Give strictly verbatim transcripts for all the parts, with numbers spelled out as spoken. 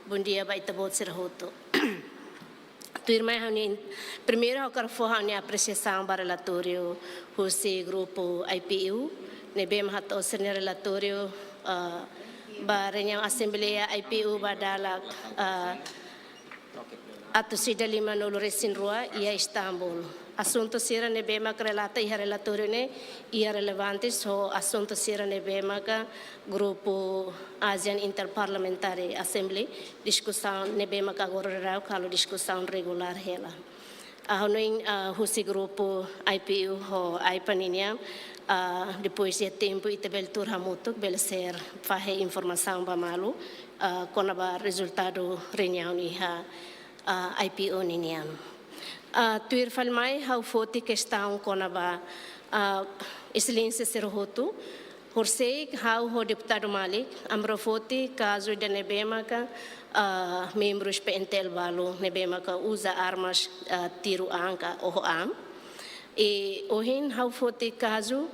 Bondia ba ita-boot sira hotu. Tuirmai ha'u-nia, primeiru ha'u hakarak fó ha'u-nia apresiasaun ba relatóriu husi grupu I P U, ne'ebé mak hato'o sira-nia relatóriu, ah, ba reuniaun Asembleia I P U ba dala, ah, atus ida lima-nulu resin rua iha Istambul. Asuntu sira ne'ebé mak relata iha relatóriu ne'e, iha relevantes ho asuntu sira ne'ebé maka grupu ASEAN Interparliamentary Assembly, diskusaun ne'ebé maka agora daudaun halo diskusaun regulár hela. Ah, ha'u hanoin, ah, husi grupu I P U ho AIPA ninian, ah, depois de tempu ita bele tuur hamutuk, bele share fahe informasaun ba malu, ah, kona-ba rezultadu reuniaun iha, ah, I P U ninian. Ah, tuir fali mai ha'u foti kestaun kona-ba, ah, Exelénsia sira hotu, horisehik ha'u ho Deputadu Malik, ami rua foti kazu ida ne'ebé maka, ah, membrus P N T L balu ne'ebé maka uza armas, ah, tiru an ka oho an. I ohin ha'u foti kazu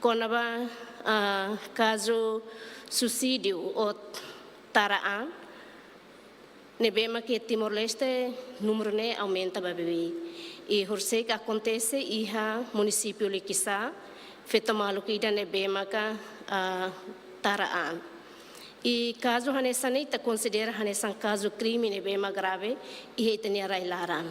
kona-ba, ah, kazu suisídiu ou tara an, ne'ebé mak iha Timor-Leste númeru ne'e aumenta ba beibeik. I horisehik akontese iha munisípiu Likisá, feto maluk ida ne'ebé maka, ah, tara an. I kazu hanesan ne'e ita konsidera hanesan kazu krime ne'ebé mak grave iha ita-nia rai-laran.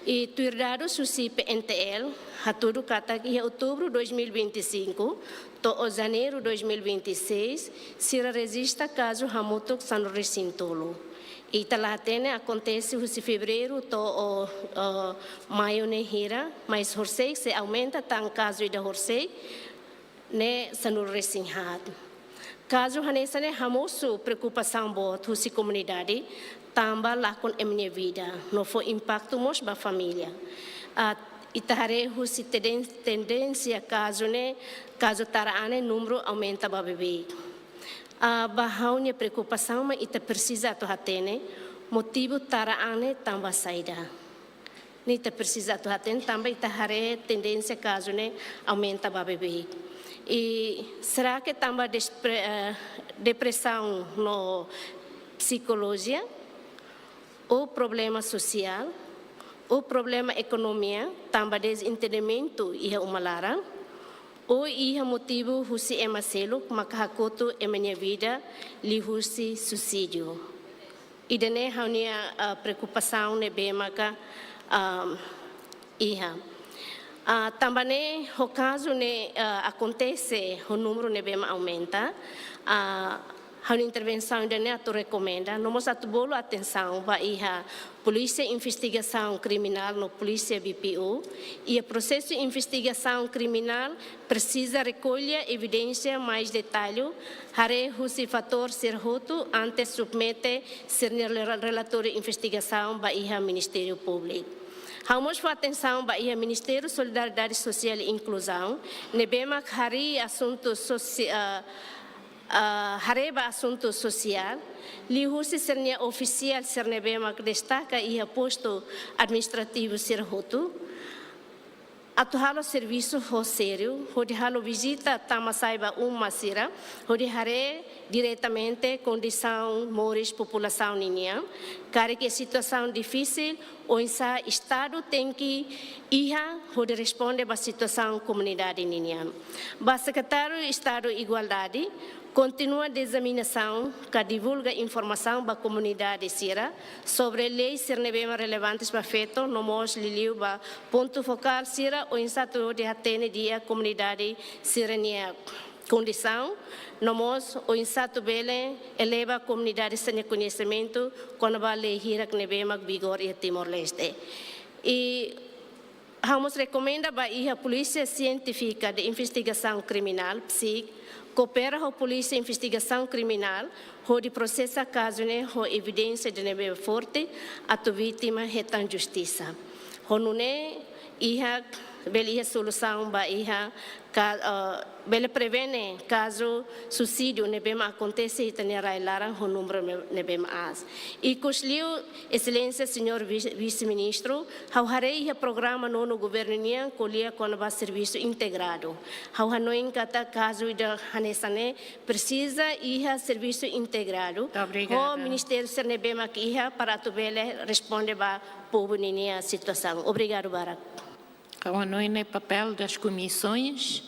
I tuir dadus husi P N T L, hatudu katak iha Outubru dois mil e vinte e cinco to'o Janeiru dois mil e vinte e seis, sira rejista kazu hamutuk sanulu resin tolu. Ita la hatene akontese husi Fevereiru to'o, eh, Maiu ne'e hira, mas horisehik sei aumenta tan kazu ida horisehik ne'e sanulu resin haat. Kazu hanesan ne'e hamosu preokupasaun boot husi komunidade, tanba lakon ema nia vida, no fó impaktu mós ba família. Ah, ita haree husi tenden-, tendénsia kazu ne'e, kazu tara an ne'e númeru aumenta ba beibeik. Ah, ba ha'u-nia preokupasaun mak ita presiza atu hatene motivu tara an ne'e tanba saida. Ne'e ita presiza atu hatene tanba ita haree tendénsia kazu ne'e aumenta ba beibeik. I será que tanba despre-, eh, depresaun no psikolojia, ou problema sosiál, ou problema ekonomia, tanba dezentendimentu iha uma laran, ou iha motivu husi ema seluk maka hakotu ema nia vida liuhusi suisídiu. Ida-ne'e ha'u-nia, ah, preokupasaun ne'ebé maka, ah, iha. Ah, tanba ne'e ho kazu ne'e, ah, akontese ho númeru ne'ebé mak aumenta, ah, ha'u-nia intervensaun ida-ne'e atu rekomenda, no mós atu bolu atensaun ba iha Polísia Investigasaun Kriminál no Polísia B P U, iha prosesu investigasaun kriminál presiza rekolla evidénsia mais detallu, haree husi fatór sira hotu antes submete sira-nia rela-, relatóriu investigasaun ba iha Ministériu Públiku. Ha'u mós fó atensaun ba iha Ministériu Solidariedade Sosiál i Inkluzaun, ne'ebé mak harii asuntu sosi-, ah, ah, haree ba asuntu sosiál, liuhusi sira-nia ofisiál sira ne'ebé mak destaka iha postu administrativu sira hotu, atu halo servisu ho sériu, hodi halo vizita tama sai ba uma sira, hodi haree diretamente kondisaun moris populasaun ninian, karik iha situasaun difisil, oinsá Estadu tenke iha hodi responde ba situasaun komunidade ninian. Ba Sekretáriu Estadu Igualdade, kontinua diseminasaun ka divulga informasaun ba komunidade sira sobre lei sira ne'ebé mak relevantes ba feto, no mós liuliu ba pontu fokál sira, oinsá atu hodi hatene di'ak komunidade sira-nia kondisaun, no mós oinsá atu bele eleva komunidade sira-nia koñesimentu kona-ba lei hirak ne'ebé mak vigora iha Timor-Leste. I ha'u mós rekomenda ba iha Polísia Sientífika de Investigasaun Kriminál, PSIK, koopera ho Polísia Investigasaun Kriminál, hodi prosesa kazu ne'e ho evidénsia ida ne'ebé forte, atu vítima hetan justisa. Ho nune'e, iha bele iha solusaun ba iha ka, eh, bele prevene kazu suisídiu ne'ebé mak akontese iha ita-nia rai-laran ho númeru ne'ebé mak aas. Ikusliu, Exelénsia Señór Vise-, Vise-Ministru, ha'u haree iha programa nonu governu nian ko'alia kona-ba servisu integradu. Ha'u hanoin katak kazu ida hanesan ne'e presiza iha servisu integradu. Obrigada. Ho ministériu sira ne'ebé mak iha para atu bele responde ba povu ninia situasaun. Obrigadu barak. Ha'u hanoin ne'e papél das comissões,